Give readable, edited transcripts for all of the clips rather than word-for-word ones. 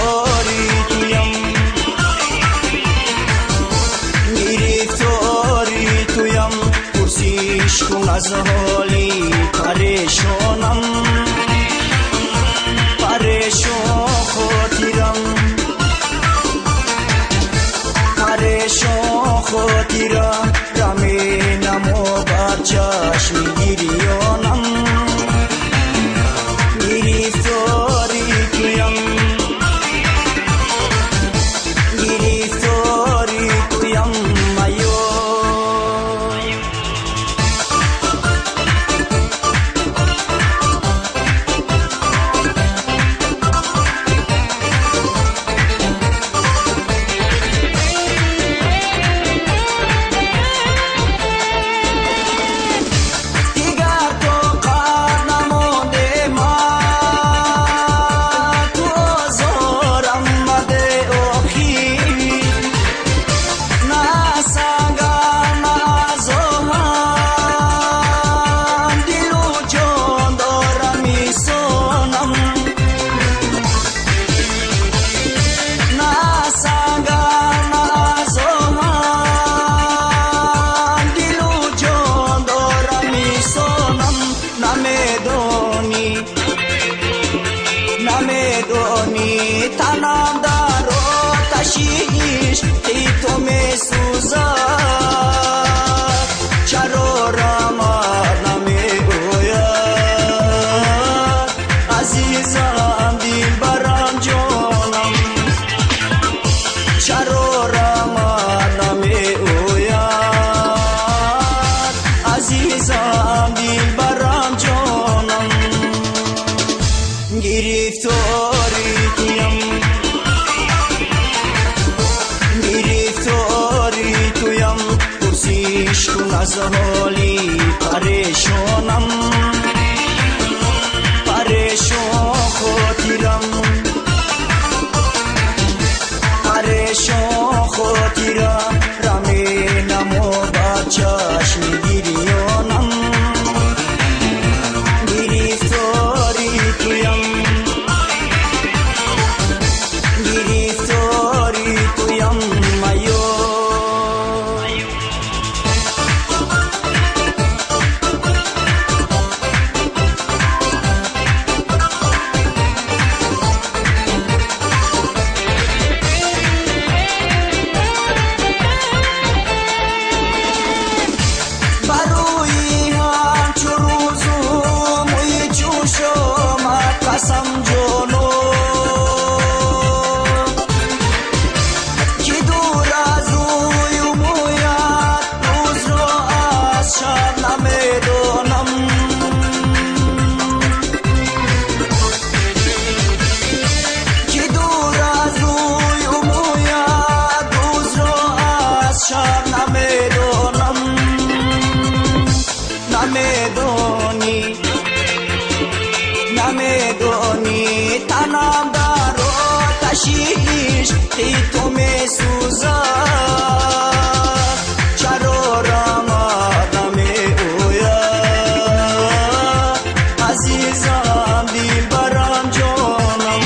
Гирифтори туям, гирифтори туям, пурсиш кун аз ҳоли парешонам, парешон хотирам, парешон хотирам, раменамо бар чашми гирёнам. Гирифтори туям, гирифтори туям, айё. Дигар тоқат намонде ма, ту озорам маде охир, на сангам, на аз оҳан, дилу ҷон дорам исонам, на сангам, на аз оҳан, дилу ҷон дорам исонам. Намедонӣ, намедонӣ, танам дар оташи ишқи ту месӯзад, чаро рамад намеояд, азизам, дилбарам, ҷонам, чаро рамад намеояд, азизам, дилбарам, ҷонам. Гирифтори туям, гирифтори туям, пурсиш кун аз ҳоли парешонам, парешон хотирам, парешон хотирам, раменамо бар чашми гирёнам. Гирифтори туям, гирифтори туям, айё. Барои ҳамчу рӯзу мӯи чун шомат қасам ҷоно, ки дур аз рӯю мӯят рӯзро аз шаб намедонам, ки дур аз рӯю мӯят рӯзро аз шаб намедонам. Намедонӣ, намедонӣ, танам дар оташи ишқи ту месӯзад, чаро рамад намеояд, азизам, дилбарам, ҷонам,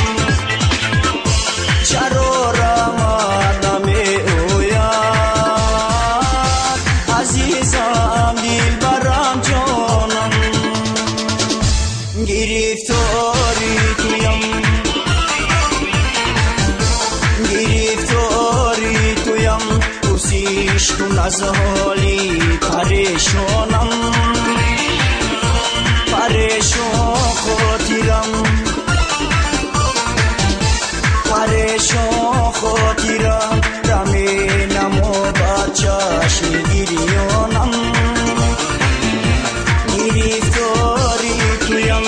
чаро рамад намеояд, азизам, дилбарам, ҷонам. Гирифтори туям, гирифтори туям, пурсиш кун аз ҳоли парешонам, парешон хотирам, парешон хотирам, раменамо бар чашми гирёнам. Гирифтори туям.